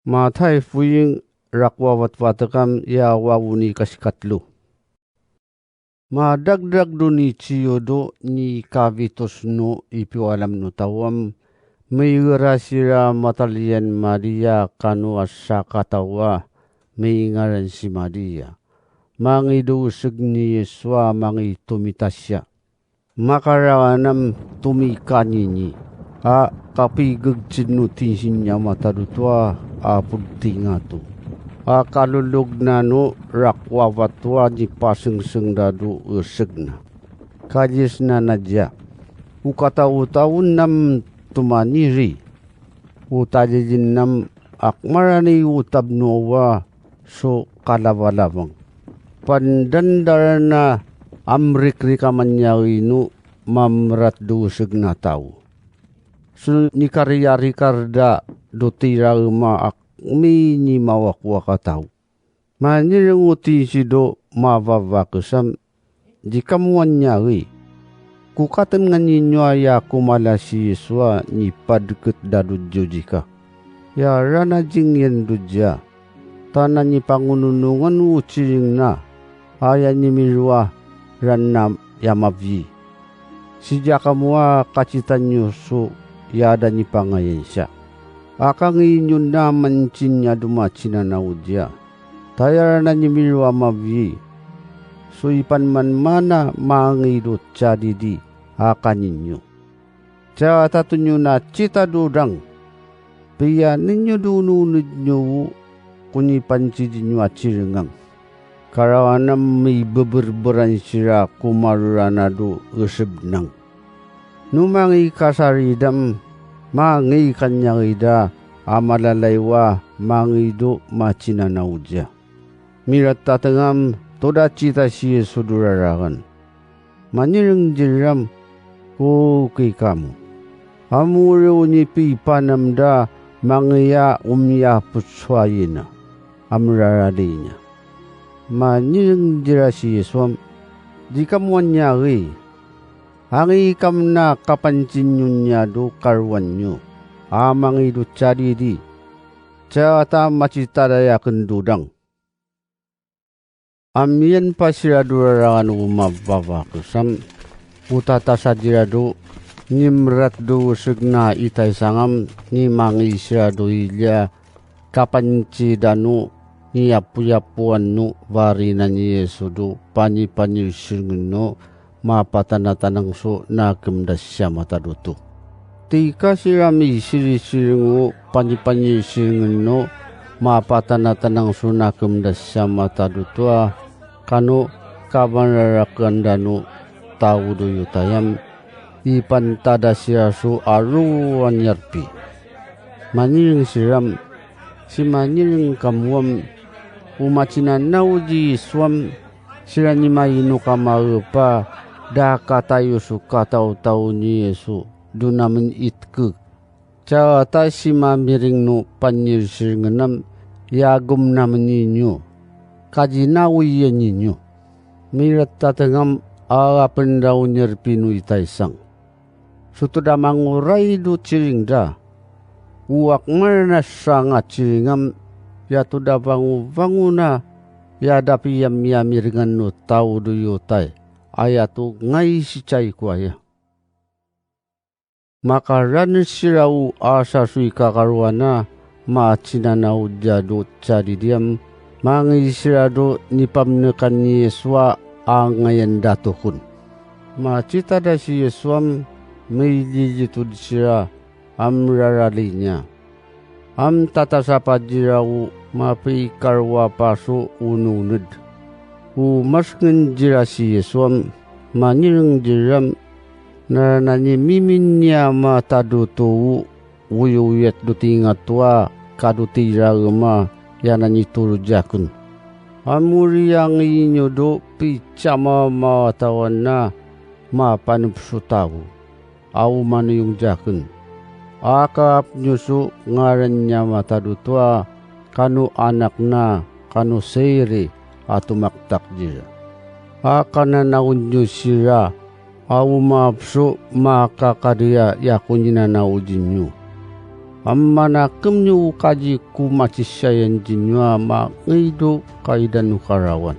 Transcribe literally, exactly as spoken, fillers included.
Matay Foying, rak wawatwat kami ya wawo ni kasikatlo. Madagdag donichiyo do ni kabitos no ipiwalam no tawam, migerasi ra mataliyan Maria kano asakatawa, mingaran si Maria. Mangi do seg ni Yiswa, mangi tomita siya. Makaraganam tomikanini, a kapigegcin no tinsi niya matadotoa a pogtingato. A kalolog nano rak wawatwa nipasengseng da do eseg na. Kaliyasan na diya, o kataw-taw nam tomaniri. O talilin nam ak marani o tabnowa so kalawalawang. Pandandaran a amrikrik a manyari no mamrat do seg na taw. So nikariyarikar da do tira ema ak minimawakwak a taw. Manireng o tinsi do mababakesam, di kamo anyari. Kokaten nga ninyo aya komala si Yiswa nipadket da dodyo dika. Ya rana jingyan dodya. Tana nipangononongan o ciring na, aya nimirowa rana ya mabyi. Sija kamo a kacitan yo so ya da nipangayan siya. Aka ngiinyo na mancin ya do macinanaw diya. Taya rana nimirowa mabyi. So ipanmanmana mangi do cadidi aka ninyo. Cata to niyo na cita do dang. Piyanen niyo do ononed niyo o konipanciji niyo a cirengang. Karawanam mibeberberan sira komarorana do esebnang. No mangi kasaridam, mangi kanyarida a malalaywa mangi do macinanaw diya. Miratatengam toda cita si Yisu do raragan. Manireng jiram, kokey kamo. Amore o nipipanam da mangiya o miyapos so ayi na, a mirarali niya. Manireng jira si Yisu am, di kamo anyari. Angii kam na kapancin niyo niya do karowan niyo, a mangi do cadidi. Cata macitadaya ken do dang. Amiyan pa sira do raragan o mababakes am, o tatasa dira do nimerat do seg na itaysang am, nimangi sira do iliya kapancida no niyapoyapowan no barinan i Yisu do panipanirsirengen no mapatanatanang so nakem da siya matadoto. Tika sira misirisireng o panipanirsirengen no mapatanatanang so nakem da siya matadoto a kano kamararaken da no taw do Yutaya am, ipantada sira so arowa niyarpi. Manireng siram, si manireng kamo am, o macinanaw di Yisu am, sira ni maino kamaepa, da katayo so katawtaw ni Yisu do namen itkeg. Cata si mamiring no panirsirengen am, iyagom namen iniyo, kajinawi iyan iniyo. Miratateng am, arapen da o niyarpi no itaysang. So toda mangoray do ciring da, o akmar na sanga ciring am, ya toda bangobango na, ya da piyamiyamiringan no taw do Yutaya, aya to ngaysicay ko aya. Makaranes sira o asa so ikakarowa na macinanaw diya do cadidi am, mangi sira do nipamnekan i Yisu a angayan da tokon. Macitada si Yisu am, mililitod sira a mirarali niya. Am tatasa pa dira o mapikarowa pa so ononed. O masngen dira si Yisu am, manireng diram, narana niya mimin niya matadoto o oyoyat do tingato a ka do tira ema ya na nitorojaken. Amori anginiyo do picamamawatawan na mapanep so taw a omaniyong jaken. Akaap niyo so ngaran niya matadoto a kano anak na kano siri a tomaktak dira. Akananawen niyo sira a omaap so makakadiya ya koninanaw diniyo. Pamanakem niyo kadhi ko macisayan diniwa manggaydok ka idan o Karawan.